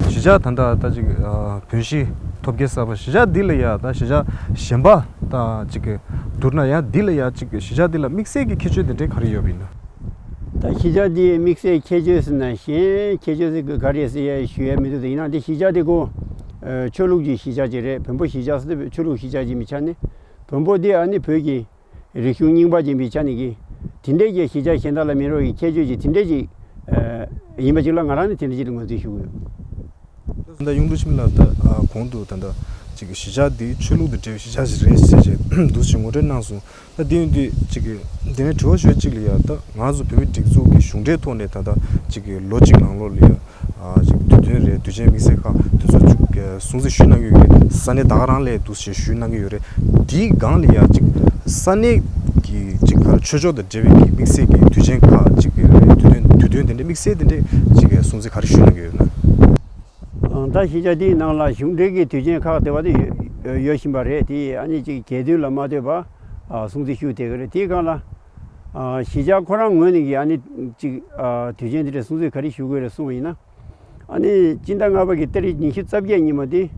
གཞིས་ཆགས་ད་ལྟ་ད་ཅིག་ཨ་བོད་གཞིས་ཐོབ་སྐལ་བསགས་པ་གཞིས་ཆགས་འདི་ལ་ཡ་ད་གཞིས་ཆགས་གཞན་པ་ད་ཅིག་གི་ མདོར་ན་ཡང་འདི་ལ་ཡང་ཅིག་གཞིས་ཆགས་འདི་ལ་དམིགས་བསལ་གྱི་ཁྱད་ཆོས་དེ་འདྲའི་ག་རེ་ཡོད་པ་ཡིན་ན། ད་གཞིས་ཆགས་འདིའི་དམིགས་བསལ་ཁྱད་ཆོས་ཟེར་ན་གཞན་ཁྱད་ཆོས་ཟེར་དགོས་ག་རེ་ཟེར་ཡ་ཞུ་ཡ་མི་འདུག་དེ་ཡིན་ན་འདི་གཞིས་ཆགས་འདི་ཁོ་ཆོས་ལུགས་ཀྱི་གཞིས་ཆགས་ཅིག་རེད། བོན་པོ་གཞིས་ཆགས་ཟེར་དུས་ཆོས་ལུགས་གཞིས་ཆགས་ཅིག་མི་ཆགས་ནི། བོན་པོ་འདི་ཨ་ནི་བོད་ཀྱི་རིག་གཞུང་རྙིང་པ་ཅན་པའི་ཆ་ནས་ཀྱི་དེ་འདྲའི་གི་གཞིས་ཆགས་གཞན་དག་ལ་མེད་རོགས་ཀྱི་ཁྱད་ཆོས་ཀྱི་དེ་འདྲའི་ཅིག་ཡིན་པ་ཅིག་ལ་ང་རང་ནི་དེ་འདྲ་ཅིག་ལ་ངོས་འཛིན་ཞུ་གི་ཡོད། ད་གཡུང་དྲུང་ཆོས་འཕེལ་ལགས་ད་གོང་དུ་ད་ལྟ་ཅིག་གཞིས་ཆགས་འདི་ཆོས་ལུགས་དང་འབྲེལ་བའི་གཞིས་ཆགས་ཤིག་རེད་ཟེར་བྱས་འདུག་ཅིག་ངོ་སྤྲོད་གནང་སོང་། ད་འདི་ཡིན་དུས་ཅིག་འདི་ནས་དྲི་བ་ཞུ་ཡ་གཅིག་ལ་ཡ། ད་ང་ཚོ་བོད་མིའི་སྒྲིག་འཛུགས་ཀྱི་གཞུང་འབྲེལ་ཐོག་ནས་ད་ལྟ་ཅིག་ལོ་གཅིག་ནང་ལོགས་ལ་ཡ་ཅིག་དུས་སྟོན་རེད། དུས་ཆེན་དམིགས་བསལ་ཁག་དེ་ཚོ་ཅིག་སྲུང་བརྩི་ཞུས་གནང་གི་ཡོད་རེད། ས་གནས་ད་ག་རང་ལ་འདུག་ཅིག་ཞུས་གནང་གི་ཡོད་རེད། དེའི་སྒང་ལ་ཡ་ཅིག་ས་གནས་ཀྱི་ཅིག་ག་ཆོས་ཕྱོགས་དང་འབྲེལ་བའི་གི་དམིགས་བསལ་གྱི་དུས་ཆེན་ཁག་ཅིག་རེད། དུས་སྟོན་དུས་སྟོན་དེ་འདྲའི་དམིགས་བསལ་དེ་འདྲའི་ཅིག་སྲུང་བརྩི་ག་རེ་ཞུས་གནང་གི་ཡོད་ན། ད་གཞིས་ཆགས་འདིའི་ནང་ལ་གཞུང་འབྲེལ་གྱི་དུས་ཆེན་ཁག་དེ་བ་དེ་ཡོད་ཡོད་བཞིན་པ་རེད། དེ་ཨ་ནི་ཅིག་རྒྱལ་དུས་ལ་མ་ལྟོས་པ་སྲུང་བརྩི་ཞུ་བསྡད་ཀྱི་རེད། དེའི་སྒང་ལ་གཞིས་ཆགས་ཁོ་རང་ངོས་ནས་ཀྱི་ཨ་ནི་ཅིག་དུས་ཆེན་དེ་འདྲའི་སྲུང་བརྩི་ག་རེ་ཞུ་དགོས་རེད་གསུངས་པ་ཡིན་ན། ཨ་ནི་སྤྱི་ཟླ་ལྔ་པ་གི་ཏ་རིག་ཉི་ཤུ་རྩ་བརྒྱད་ཉིན་མོ་དེ་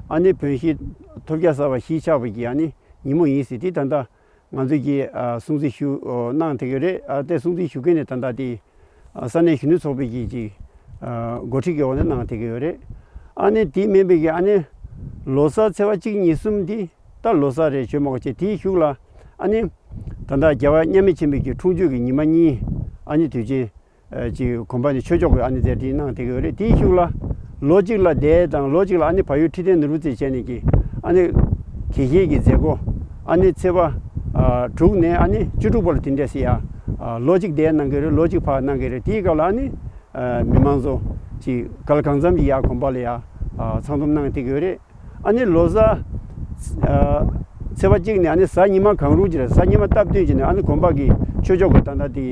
ཨ་ནི་བོན་གཞིས་ཐོབ་རྒྱལ་གསར་པ་གཞིས་ཆགས་པ་གི་ཨ་ནི་ཉིན་མོ་ཡིན་ཟེར། དེ་ད་ལྟ་ང་ཚོས་ཀྱི་ཨ་སྲུང་བརྩི་ཞུ་ཨོ་གནང་བསྡད་ཀྱི་རེད། ཨ་དེ་སྲུང་བརྩི་ཞུ་མཁན་ནི་ད་ལྟ་དེ་ཨ་ས་གནས་གཞོན་ནུ་ཚོགས་པའི་གི་ཅིག་ཨ་འགོ་ཁྲིད་ཀྱི་འོག་ནས་གནང་བསྡད་ཀྱི་ཡོད་རེད། ཨ་ནི་དེ་མིན་པའི་གི་ཨ་ནི་ལོ་གསར་ཚེས་པ་གཅིག་གཉིས་གསུམ་དེ་ད་ལོ་གསར་རེད་ཞུ་མ་དགོས་ཅེས། དེའི་གཞུག་ལ་ཨ་ནི་ད་ལྟ་རྒྱལ་བ་མཉམ་མེད་ཆེན་པོའི་གི་འཁྲུངས་མཆོད་ཀྱི་ཉི་མ་གཉིས་ཨ་ནི་དུས་ཆེན་ཅིག་དགོན་པ་ནས་ཆོས་ཕྱོགས་ཀྱི་ཨ་ནི་མཛད་འཕྲིན་གནང་བསྡད་ཀྱི་ཡོད་རེད། དེའི་གཞུག་ལ་ལོ་གཅིག་ལ་དེ་དང་ལོ་གཅིག་ལ་ཨ་ནི་བལ་ཡུལ་ཁྲི་བརྟན་ནོར་བུ་རྩེ་བྱས་ནས་ཀྱི་ཨ་ནི་དགེ་བཤེས་ཀྱི་མཛད་སྒོ་ཨ་ནི་ཚེས་པ་ཨ་དྲུག་ནས་ཨ་ནི་བཅུ་དྲུག་བར་ལ་དེ་འདྲས་སེ་ཡ་ཨ་ལོ་གཅིག་དེ་གནང་གི་རེད། ལོ་གཅིག་ཕར་གནང་གི་རེད། དེའི་སྐབས་ལ་ཨ་ནི་ཨ་མི་མང་ཚོ་ཅིག་ག་ལ་གང་འཚམ་གྱི་ཡ་དགོན་པ་ལ་ཡ་ཨ་ཚང་འཛོམས་གནང་བསྡད་ཀྱི་ཡོད་རེད། ཨ་ནི་ལོ་གསར་ཨ་ཚེས་པ་གཅིག་ནས་ཨ་ནི་གཟའ་ཉི་མ་གང་རུང་ཅིག་རེད། གཟའ་ཉི་མ་སྟབས་བསྟུན་བྱས་ནས་ཨ་ནི་དགོན་པ་གི་ཆོས་ཕྱོགས་ཀྱི་ད་ལྟ་དེ་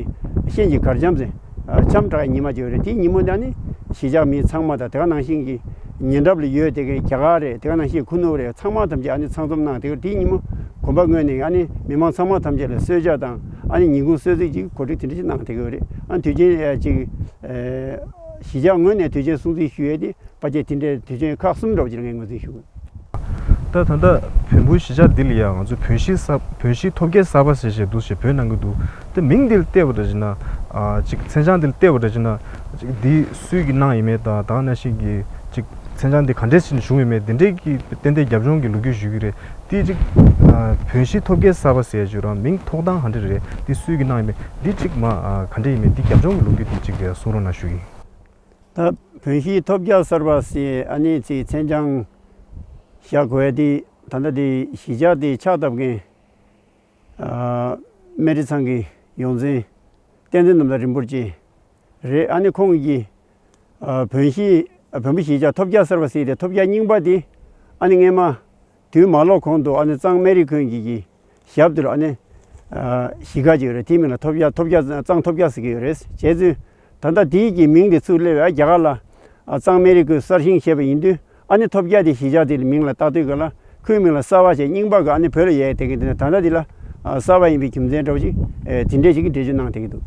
ཤིང་གི་གར་འཆམ་ཟེར་ཨ་འཆམ་དྲག་ཉི་མ་ཅིག་ཡོད་རེད། དེའི་ཉིན་མོ་ནས་ཨ་ནི་གཞིས་ཆགས་མི་ཚང་མ་དང་དེ་ག་ནང་བཞིན་གྱི་ཉེ་འགྲམ་ལ་ཡོད་དེ་གའི་རྒྱ་གར་རེད། དེ་ག་ནང་བཞིན་ཁུ་ནུ་རེད། ཚང་མ་ཐམས་ཅད་ཨ་ནི་ཚང་འཛོམས་གནང་དེ་ག་དེའི་ཉིན་མོ་དགོན་པ་ངོས་ནས་ཨ་ནི་མི་མང་ཚང་མ་ཐམས་ཅད་ལ་གསོལ་ཇ་དང་ཨ་ནི་ཉིན་གུང་གསོལ་ཚིགས་ཅིག་གོ་སྒྲིག་དེ་འདྲ་ཅིག་གནང་བསྡད་ཀྱི་ཡོད་རེད། ཨ་དུས་ཆེན་ཨ་ཅིག་ཨ་གཞིས་ཆགས་ངོས་ནས་དུས་ཆེན་སྲུང་བརྩི་ཞུ་ཡས་དེ་ཕལ་ཆེར་དེ་འདྲའི་དུས་ཆེན་ཁག་གསུམ་འདྲ་བོ་ཅིག་ལ་ངས་ངོས་འཛིན་ཞུ་གི། ད་ད་ལྟ་བོན་པོའི་གཞིས་ཆགས་འདི་ལ་ཡང་ང་ཚོས་བོན་གཞིས་གསར་བོན་གཞིས་ཐོབ་རྒྱལ་གསར་པ་ཟེར་བྱས་འདུག་ཅེས་འབོད་གནང་གི་འདུག་ད་མིང་འདི་ལ་བལྟས་པ་འདྲ་བྱས་ན་ཨ་ཅིག་མཚན་བྱང་འདི་ལ་བལྟས་པ་འདྲ་བྱས་ན་ཅིག་འདི་སུས་ཀྱིས་གནང་ཡིན་མེད་དང་ད་ག་ནང་བཞིན་གྱི་ཅིག་མཚན་བྱང་འདི་ག་འདྲས་ཕྱིན་བྱུང་ཡོད་མེད་འདི་འདྲས་ཀྱི་ཏན་ཏན་རྒྱབ་ལྗོངས་ཀྱི་ལོ་རྒྱུས་ཞུ་གི་རེད། འདི་ཅིག་ཨ་བོན་གཞིས་ཐོབ་རྒྱལ་གསར་པ་ཟེར་བྱས་རང་མིང་ཐོགས་སྟངས་ག་འདྲས་རེད། འདི་སུས་ཀྱིས་གནང་ཡིན་མེད་འདི་ཅིག་མ་ཨ་ག་འདྲས་ཡིན་མེད་འདི་རྒྱབ་ལྗོངས་ཀྱི་ལོ་རྒྱུས་འདི་ཅིག་གསུང་རོགས་གནང་ཞུ་གི་ཡིན། ད་བོན་གཞིས་ཐོབ་རྒྱལ་གསར་པ་ཟེར་ཨ་ནི་ཅིག་མཚན་བྱང་བཞག་དགོས་ཡ་དེ་ད་ལྟ་དེ་གཞིས་ཆགས་དེ་ཕྱག་བཏབ་མཁན་ཨ་སྨད་རི་ཚང་གི་ཡོངས་འཛིན་བསྟན་འཛིན་ནམ་མཁའ་རིན་པོ་ཆེ་རེད། ཨ་ནི་ཁོང་གིས་ཨ་བོན་གཞིས་ཨ་བོན་པོ་གཞིས་ཆགས་ཐོབ་རྒྱལ་གསར་པ་ཟེར་ཏེ་ཐོབ་རྒྱལ་རྙིང་པ་དེ་ཨ་ནི་སྔས་མ་དུས་མ་ལོག་གོང་དུ་ཨ་ནི་གཙང་སྨད་རི་ཁུལ་གྱི་གི་ཞབས་དེར་ཨ་ནི་ཨ་གཞིས་ཀ་ཅིག་ཡོད་རེད། དེའི་མིང་ལ་ཐོབ་རྒྱལ་ཐོབ་རྒྱལ་གཙང་ཐོབ་རྒྱལ་ཟེར་གྱི་ཡོད་རེད། བྱས་ཙང་ད་ལྟ་དེའི་གི་མིང་དེ་ཚུར་སླེབས་ཡ་རྒྱ་གར་ལ་ཨ་གཙང་སྨད་རི་ཁུལ་གསར་བཞེངས་བྱས་པ་ཡིན་དུས་ཨ་ནི་ཐོབ་རྒྱལ་དེ་གཞིས་ཆགས་དེ་ལ་མིང་ལ་བཏགས་དུས་ག་ལ་ཁོའི་མིང་ལ་གསར་པ་བྱས་རྙིང་པ་གི་ཨ་ནི་བོད་ལ་ཡལ་བསྡད་མཁན་དེ་ནི་ད་ལྟ་དེ་ལ་ཨ་གསར་པ་ཡིན་པའི་རྒྱུ་མཚན་འདྲ་བོ་ཅིག་ཨེ་དེ་འདྲས་ཅིག་གི་འགྲེལ་བརྗོད་གནང་བསྡད་ཀྱི་འདུག་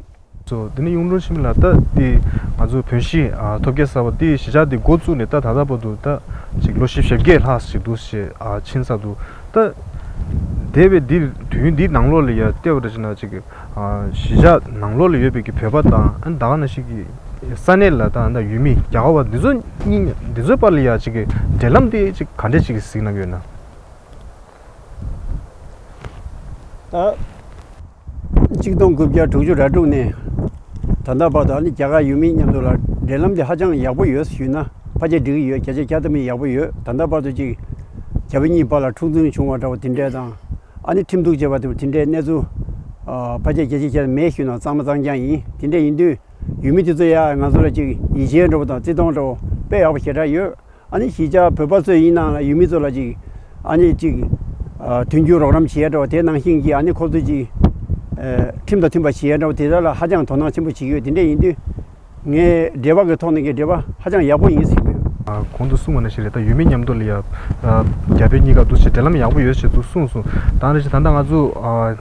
སོ། དེ་ནས་གཡུང་དྲུང་འཆི་མེད་ལགས་ད་དེ་ང་ཚོ་བོན་གཞིས་ཨ་ཐོབ་རྒྱལ་གསར་པ་དེ་གཞིས་ཆགས་དེ་འགོ་བཙུགས་ནས་ད་ད་ལྟ་བར་དུ་ད་ཅིག་ལོ་བཞི་བཅུ་ཞེ་བརྒྱད་ལྷག་ཞིག་འདུག་ཞེས་ཨ་ཕྱིན་ཚར་འདུག་ད་འདས་པའི་འདི་དུས་ཡུན་འདིའི་ནང་ལོགས་ལ་ཡ་བལྟས་པ་འདྲ་བྱས་ན་ཅིག་ཨ་གཞིས་ཆགས་ནང་ལོགས་ལ་ཡོད་པའི་གི་བོད་པ་དང་ཨ་ནི་ད་ག་ནང་བཞིན་གྱི་ས་གནས་ལ་ད་ད་ཡུལ་མི་རྒྱ་གར་བ་འདི་ཚོ་གཉིས་འདི་ཚོའི་བར་ལ་ཡ་ཅིག་གི་འབྲེལ་ལམ་དེ་ཅིག་ག་འདྲས་ཅིག་གཟིགས་གནང་གི་ཡོད་ན། ད་གཅིག་སྟོང་དགུ་བརྒྱ་དྲུག་ཅུ་རེ་དྲུག་ནས་ད་ལྟ་བར་དུ་ཨ་ནི་རྒྱ་གར་ཡུལ་མི་མཉམ་དུ་ལ་འབྲེལ་ལམ་དེ་ཧ་ཅང་ཡག་པོ་ཡོད་ཞུས་ན་ཕལ་ཆེར་འགྲིག་གི་ཡོད། བརྒྱ་ཆ་བརྒྱ་ཐམ་པ་ཡག་པོ་ཡོད། ད་ལྟ་བར་དུ་ཅིག་རྒྱ་བོད་གཉིས་བར་ལ་འཁྲུག་འཛིང་བྱུང་བ་འདྲ་བོ་དེ་འདྲས་དང་ཨ་ནི་ཁྲིམས་གཏུག་བྱས་པ་དེ་དེ་འདྲས་གནས་ཚུལ་ཨ་ཕལ་ཆེར་བརྒྱ་ཆ་བརྒྱ་མེད་ཞུས་ན་གཙང་མ་གཙང་རྐྱང་ཡིན། དེ་འདྲས་ཡིན་དུས་ཡུལ་མི་དེ་ཚོ་ཡ་ང་ཚོ་ལ་ཅིག་ཡིད་ཆེས་འདྲ་བོ་དང་བརྩི་མཐོང་འདྲ་བོ་དཔེ་ཡག་པོ་ཞེ་དྲག་ཡོད། ཨ་ནི་གཞིས་ཆགས་བོད་པ་ཚོ་ཡིན་ནའང་ལ་ཡུལ་མི་ཚོ་ལ་ཅིག་ཨ་ནི་ཅིག་ཨ་མཐུན་འགྱུར་རོགས་རམ་བྱེད་ཡ་འདྲ་བ་དེ་ནང་བཞིན་གྱི་ཨ་ནི་ཁོ་ཚོ་ཅིག་ཨ་ཁྲིམས་དང་མཐུན་པ་བྱེད་ཡ་འདྲ་བ་དེ་དག་ལ་ཧ་ཅང་དོ་སྣང་ཆེན་པོ་བྱེད་ཀྱི་ཡོད། དེ་འདྲ་ཡིན་དུས་ངས་འབྲེལ་བ་གི་ཐོག་ནས་ཀྱི་འབྲེལ་བ་ཧ་ཅང་ཡག་པོ་ཡིན་ཟེར་གྱི་ཡོད། ཨ་གོང་དུ་གསུངས་པ་ནང་བཞིན་རེད། ད་ཡུལ་མི་མཉམ་དུ་ལ་ཡ་ཨ་རྒྱ་བོད་གཉིས་ཀ་འདུག་ཅེས་འབྲེལ་ལམ་ཡག་པོ་ཡོད་ཅེས་འདུག་གསུངས་སོང་། ད་ནང་བཞིན་ད་ལྟ་ང་ཚོ་ཨ་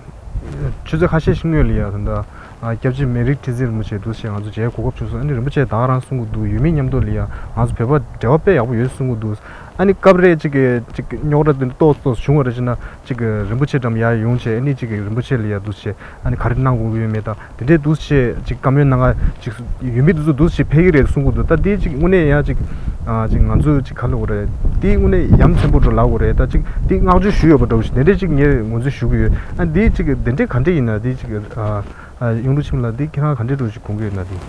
ཆུ་ཚོད་ཁ་ཤས་ཤིག་སྔོན་ལ་ཡ་ད་ལྟ་ཨ་སྐྱབས་རྗེ་མི་རིགས་ཁྲི་འཛིན་རིན་པོ་ཆེ་འདུག་ཅེས་ང་ཚོ་མཇལ་གོ་སྐབས་བྱུང་སོང་། ཨ་ནི་རིན་པོ་ཆེ་ད་ག་རང་གསུང་གི་འདུག་ཡུལ་མི་མཉམ་དུ་ལ་ཡ་ང་ཚོ་བོད་པ་འབྲེལ་བ་དཔེ་ཡག་པོ་ཡོད་གསུང་གི་འདུག་ཨ་ནི་སྐབས་རེ་ཅིག་གི་ཅིག་རྙོག་དྲ་དེ་འདྲ་ཏོག་ཙམ་བྱུང་བ་རེད་ཅེ་ན། ཅིག་གི་རིན་པོ་ཆེ་འགྲམ་ཡར་ཡོང་བྱས། ཨ་ནི་ཅིག་གི་རིན་པོ་ཆེ་ལ་ཡ་འདུག་བྱས། ཨ་ནི་ག་རེ་གནང་དགོས་ཀྱི་ཡོད་མེད་དང་དེ་འདྲའི་འདུག་བྱས། ཅིག་བཀའ་མོལ་གནང་ག་ཅིག་ཡོད་མེད་དེ་ཚོ་འདུག་བྱས་ཕེབས་ཀྱི་རེད་གསུང་གི་འདུག་ད་དེ་ཅིག་དངོས་གནས་ཡང་ཅིག་ཨ་ཅིག་ང་ཚོ་ཅིག་ག་ལབ་དགོས་རེད། དེ་དངོས་གནས་ཡ་མཚན་པོ་འདྲ་ལབ་དགོས་རེད། ད་ཅིག་དེ་བསྔགས་བརྗོད་ཞུས་ཡོད་པ་འདྲ་བོ་ཞིག་དེ་འདྲ་ཅིག་ངས་ངོས་འཛིན་ཞུ་གི་ཡོད། ཨ་དེ་ཅིག་དེ་འདྲའི་ག་འདྲ་ཡིན་ན། དེ་ཅིག་ཨ་ཨ་གཡུང་དྲུང་འཆི་མེད་ལགས། དེ་ཁྱེད་རང་ག་འདྲའི་འདྲ་བོ་ཞིག་དགོངས་ཀྱི་ཡོད་ན། དེ།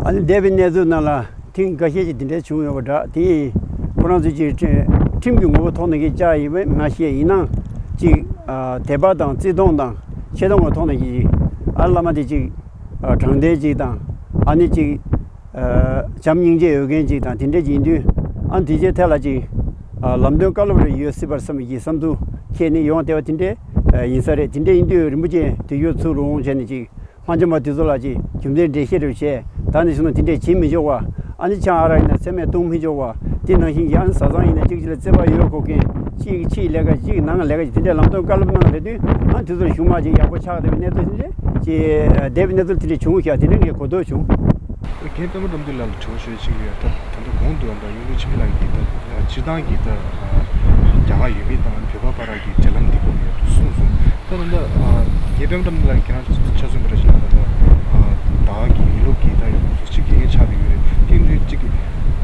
ཨ་ནི་འདས་པའི་གནས་ཚུལ་ནང་ལ་ཐེངས་འགའ་ཤས་ཅིག་དེ་འདྲ་བྱུང་ཡོད་པ་འདྲ། དེ་ཡིན་ཁོ་རང་ཚོས་ཅིག་ཁྲིམས་ཀྱི་ངོ་བོ་ཐོག་ནས་ཀྱི་བཅའ་ཡིན་པས་མ་ཤེས། ཡིན་ནའང་ཅིག་ཨ་དད་པ་དང་བརྩི་མཐོང་དང་ཆེ་མཐོང་གི་ཐོག་ནས་ཀྱི་ཨ་བླ་མ་དེ་ཅིག་ཨ་དྲང་བདེན་ཅིག་དང་། ཨ་ནི་ཅིག་ཨ་བྱམས་སྙིང་རྗེ་ཡོད་མཁན་ཅིག་དང་དེ་འདྲ་ཅིག་ཡིན་དུས། ཨ་དེ་ཅིག་ཐད་ལ་ཅིག་ཨ་ལམ་སྟོན་བཀའ་སློབ་རེ་ཡོད་སྲིད་པར་བསམ་གྱི་བསམ་ཚུལ་འཁྱེར་ནས་ཡོང་བསྡད་པ་དེ་འདྲ་ཡིན་ས་རེད། དེ་འདྲ་ཡིན་དུས་རིན་པོ་ཆེ་དེ་ཡོད་ཚུར་འོང་བྱས་ནས་ཅིག་ལྷ་འཇམ་པ་དེ་ཚོ་ལ་ཅིག་རྒྱུ་མཚན་འགྲེལ་བཤད་རེ་བྱས། ད་ནི་བྱུང་ན་དེ་འདྲས་བྱེད་མི་ཆོག་པ། ཨ་ནི་ཆང་ཨ་རག་ཡིན་ན་མཚན་མེད་བཏུང་མི་ཆོག་པ། དེ་ནང་བཞིན་གྱི་ཨ་ནི་བཟའ་ཚང་ཡིན་ན་གཅིག་གཅིག་ལ་བརྩེ་བ་ཡོད་དགོས་མཁན། གཅིག་གིས་ཕྱིའི་ལས་ཀ། གཅིག་གིས་ནང་ལས་ཀ། དེ་འདྲས་ལམ་སྟོན་བཀའ་སློབ་གནང་རེད་དུས། ཨ་ནི་དེ་ཚོར་གཞུང་མང་ཅིག་ཡག་པོ་ཆགས་བསྡད་པའི་གནས་ཚུལ་དེ་འདྲས་ཅིག་བསྡད་པའི་གནས་ཚུལ་དེ་འདྲས་བྱུང་ཤག་དེ་འདྲས་ངས་གོ་ཐོས་བྱུང་། རྒན་པད་མ་དགྲ་འདུལ་ལགས་ལ་དྲི་བ་ཞུ་ཡ་ཅིག་ཡོད། ད་ད་ལྟ་གོང་དུ་ད་གཡུང་དྲུང་འཆི་མེད་ལགས་ཀྱིས་ད་སྤྱིར་བཏང་གི་ད་རྒྱ་གར་ཡུལ་མི་དང་བོད་པ་བར་གྱི་འབྲེལ་ལམ་འདི་སྐོར་ལ་ཡང་གསུངས་སོང་། ད་ད་ལྟ་རྒན་པད་མ་དགྲ་འདུལ་ལགས་ཁྱེད་རང་ཆ་མཚོན་པ་རེད་ཅེ་ན། ད་ལྟ་ད་གི་ཡིན་ལུགས་ཀྱི་ད་ཡང་ཚོགས་ཆེན་དགེ་རྒན་ཆགས་བསྡད་ཡོད་རེད། དེ་འདྲའི་ཅིག་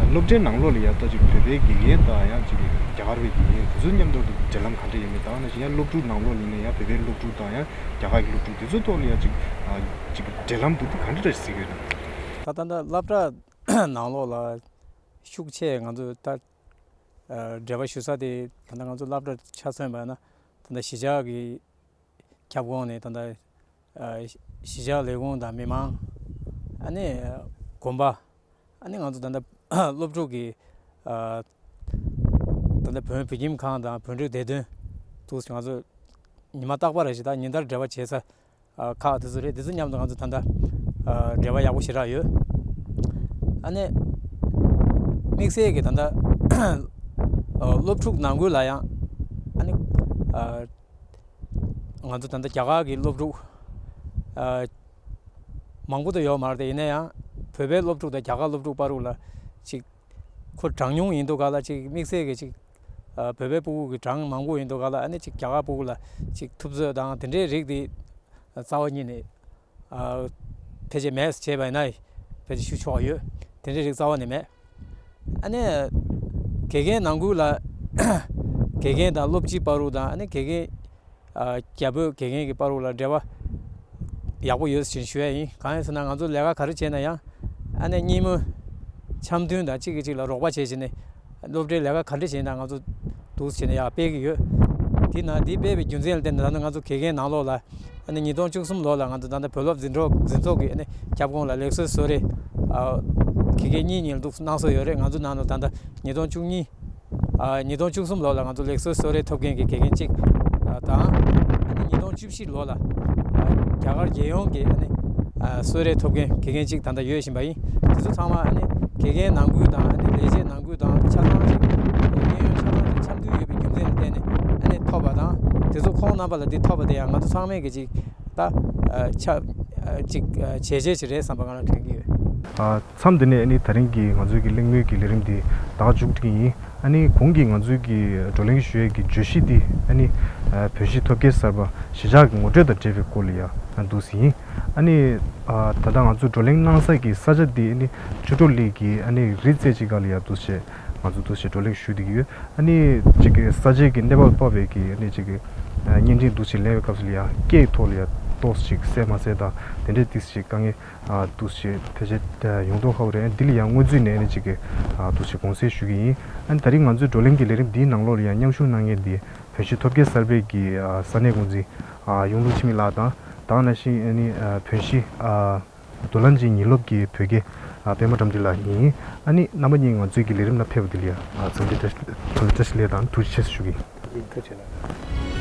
སློབ་གྲྭའི་ནང་ལོགས་ལ་ཡང་ད་ཅིག་བོད་པའི་དགེ་རྒན་དང་ཡང་ཅིག་རྒྱ་གར་བའི་དགེ་རྒན་དེ་ཚོ་མཉམ་དུ་འབྲེལ་ལམ་ག་འདྲ་ཡོད་མེད། ད་ནང་བཞིན་ཡང་སློབ་ཕྲུག་ནང་ལོགས་ཡིན་ན་ཡང་བོད་པའི་སློབ་ཕྲུག་དང་ཡང་རྒྱ་གར་གྱི་སློབ་ཕྲུག་དེ་ཚོ་ཐོག་ལ་ཡང་ཅིག་ཅིག་འབྲེལ་ལམ་འདུག་དེ་ག་འདྲ་འདྲ་ཞིག་གཟིགས་ཡོད་ན། ད་ད་ལྟ་སློབ་གྲྭ་ནང་ལོགས་ལ་ཤུགས་ཆེ་ང་ཚོས་ད་ཨ་འབྲེལ་བ་ཞུ་ས་དེ། ད་ལྟ་ང་ཚོ་སློབ་གྲྭ་ཆ་མཚོན་པ་ན་ད་ལྟ་གཞིས་ཆགས་ཀྱི་ཁྱབ་ཁོངས་ནས་ད་ལྟ་ཨ་གཞིས་ཆགས་ལས་ཁུངས་དང་མི་མང་། ཨ་ནི་དགོན་པ། ཨ་ནི་ང་ཚོ་ད་ལྟ་སློབ་ཕྲུག་གི་ཨ་ད་ལྟ་བོད་བོད་ཁྱིམ་ཁང་དང་བོད་ཕྲུག་བདེ་དོན་འདུག་ང་ཚོ་ཉི་མ་རྟག་པར་རེ་བཞིན་ད་ཉིན་ལྟར་འབྲེལ་བ་བྱེད་ས་ཨ་ཁག་དེ་ཚོ་རེད། དེ་ཚོ་མཉམ་དུ་ང་ཚོ་ད་ལྟ་ཨ་འབྲེལ་བ་ཡག་པོ་ཞེ་དྲག་ཡོད། ཨ་ནི་དམིགས་བསལ་གྱི་ད་ལྟ་ཨ་སློབ་ཕྲུག་ནང་ཁུལ་ལ་ཡང་ཨ་ནི་ཨ་ང་ཚོ་ད་ལྟ་རྒྱ་གར་གྱི་སློབ་ཕྲུག་ཨ་མང་པོ་དུ་ཡོད་མ་རེད་དེ། ཡིན་ན་ཡང་བོད་པའི་སློབ་ཕྲུག་དང་རྒྱ་གར་སློབ་ཕྲུག་བར་དུ་ལ་ཅིག་ཁོ་གྲངས་ཉུང་ཡིན་དུས་ག་ལ། ཅིག་དམིགས་བསལ་གྱི་ཅིག་ཨ་བོད་པའི་སྤུ་གུ་གི་གྲངས་མང་པོ་ཡིན་དུས་ག་ལ། ཨ་ནི་ཅིག་རྒྱ་གར་སྤུ་གུ་ལ་ཅིག་ཐུབ་ཚོད་དང་དེ་འདྲའི་རིགས་དེ་རྩ་བ་ཉིད་ནས་ཨ་ཕལ་ཆེར་མེད་བྱས་པ་ཡིན་ན་ཕལ་ཆེར་ཞུ་ཆོག་ཡོད། དེ་འདྲའི་རིགས་རྩ་བ་ནས་མེད། ཨ་ནི་དགེ་རྒན་ནང་ཁུལ་ལ་དགེ་རྒན་དང་སློབ་སྤྱི་བར་དུ་དང་། ཨ་ནི་དགེ་རྒན་ཨ་རྒྱ་བོད་དགེ་རྒན་གྱི་བར་དུ་ལ་འབྲེལ་བ་ཡག་པོ་ཡོད་ཟེར་ཞུ་ཡ་ཡིན། གང་ཡིན་ཟེར་ན་ང་ཚོ་ལས་ཀ་ག་རེ་བྱས་ན་ཡང་ཨ་ནི་གཉིས་མོས་འཆམ་མཐུན་དང་གཅིག་གིས་གཅིག་ལ་རོགས་པ་བྱས་བྱས་ནས་སློབ་གྲྭའི་ལས་ཀ་ག་འདྲ་བྱས་ན་ང་ཚོ་འདུག་བྱས་ནས་ཡར་སྤེལ་གྱི་ཡོད། དེ་ན་དེ་སྤེལ་བའི་རྒྱུ་མཚན་ལ་བརྟེན་ནས་ད་ནི་ང་ཚོ་དགེ་རྒན་ནང་ལོགས་ལ་ཨ་ནི་ཉིས་སྟོང་བཅུ་གསུམ་ལོ་ལ་ང་ཚོ་ད་ལྟ་བོད་སློབ་འཛིན་གྲོགས་འཛིན་ཚོགས་ཀྱི་ཨ་ནི་ཁྱབ་ཁོངས་ལ་ལེགས་གསོལ་གསོལ་རས་ཨ་དགེ་རྒན་གཉིས་གཉིས་ལ་འདུག་གནང་སྲོལ་ཡོད་རེད། ང་ཚོ་ནང་ལ་ད་ལྟ་ཉིས་སྟོང་བཅུ་གཉིས་ཨ་ཉིས་སྟོང་བཅུ་གསུམ་ལོ་ལ་ང་ཚོ་ལེགས་གསོལ་གསོལ་རས་ཐོབ་མཁན་གྱི་དགེ་རྒན་གཅིག་ཨ་དང་། ཨ་ནི་ཉིས་སྟོང་བཅུ་བཞི་ལོ་ལ་ཨ་རྒྱ་གར་རྒྱལ་ཡོངས་ཀྱི་ཨ་ནི་ཨ་གསོལ་རས་ཐོབ་མཁན་དགེ་རྒན་གཅིག་ད་ལྟ་ཡོད་བཞིན་པ་ཡིན། དེ་ཚོ་ཚང་མ་ཨ་ནི་དགེ་རྒན་ནང་ཁུལ་དང་ཨ་ནི་ལས་བྱེད་ནང་ཁུལ་དང་ཆ་ཚང་ཅིག་གཡས་གཡོན་ཆ་ཚང་དང་འཆམ་མཐུན་ཡོད་པའི་རྒྱུ་མཚན་ལ་བརྟེན་ནས་ཨ་ནི་ཐོབ་པ་དང་། དེ་ཚོ་ཁོང་རྣམ་པ་ལ་འདི་ཐོབ་པ་དེ་ཡང་ང་ཚོ་ཚང་མས་ཀྱི་ཅིག་ད་ཨ་ཆ་ཨ་ཅིག་ཨ་བྱས་རྗེས་ཅིག་རེད་བསམ་པ་ང་རང་དྲན་གྱི་ཡོད། ཨ་མཚམས་འདི་ནས་ཨ་ནི་ད་རིང་གི་ང་ཚོའི་གི་གླེང་མོལ་གྱི་ལས་རིམ་འདི་ད་ག་མཇུག་སྒྲིལ་གྱི་ཡིན། ཨ་ནི་གོང་གི་ང་ཚོའི་གི་བགྲོ་གླེང་ཞུ་ཡས་ཀྱི་བརྗོད་གཞི་འདི་ཨ་ནི་ཨ་བོད་གཞིས་ཐོབ་རྒྱལ་གསར་པ་གཞིས་ཆགས་ཀྱི་ངོ་སྤྲོད་དང་འབྲེལ་བའི་སྐོར་ལ་ཡ་འདུག་སེ་ཡིན། ཨ་ནི་ཨ་ད་ལྟ་ང་ཚོ་བགྲོ་གླེང་གནང་ས་གི་ས་ཆ་འདི་ཨ་ནི་ཆོས་གྲོགས་ལགས་ཀྱིས་ཨ་ནི་རི་རྩེ་གཅིག་སྒང་ལ་ཡ་འདུག་སེ་ང་ཚོ་འདུག་སེ་བགྲོ་གླེང་ཞུ་བསྡད་ཀྱི་ཡོད། ཨ་ནི་གཅིག་གི་ས་ཆའི་གི་གནས་བབ་སྤོབས་པའི་གི་ཨ་ནི་གཅིག་གི་ཨ་བརྙན་འཕྲིན་འདུག་སེ་ལེན་པའི་སྐབས་སུ་ལ་ཡ་སྐད་ཐོག་ལ་ཡ་ཏོག་ཙམ་ཅིག་གསལ་མ་གསལ་དང་དེ་འདྲའི་ཏོག་ཙམ་ཅིག་དཀའ་ངལ་ཨ་འདུག་སེ་ཕལ་ཆེར་ཡོང་མདོག་ཁ་པོ་རེད། འདི་ལ་ཡང་སྔོན་ཚུད་ནས་ཨ་ནི་གཅིག་གི་ཨ་འདུག་སེ་དགོངས་སེལ་ཞུ་གི་ཡིན། ཨ་ནི་ད་རིང་ང་ཚོའི་བགྲོ་གླེང་གི་ལས་རིམ་འདིའི་ནང་ལོགས་ལ་ཡང་མཉམ་ཞུགས་གནང་མཁན་འདི་བོད་གཞིས་ཐོབ་རྒྱལ་གསར་པའི་གི་ཨ་ས་གནས་འགོ་འཛིན་ཨ་གཡུང་དྲུང་འཆི་མེད་ལགས་དང་། དེ་ནང་བཞིན་ཨ་ནི་ཨ་བོད་གཞིས་ཨ་མདོ་ལན་གྱི་ཉིན་སློབ་ཀྱི་བོད་དགེ་ཨ་པད་མ་དགྲ་འདུལ་ལགས་ཡིན། ཨ་ནི་རྣམ་པ་གཉིས་ང་ཚོའི་གི་ལས་རིམ་ལ་ཕེབས་པ་འདི་ལ་ཡང་ཨ་འཚམས་འདྲི་བཀྲ་འཚམས་འདྲི་བཀྲ་ཤིས་བདེ་ལེགས་དང་ཐུགས་རྗེ་ཆེ་ཞུ་གི་ཡིན། ཐུགས་རྗེ་ཆེ་གནང་།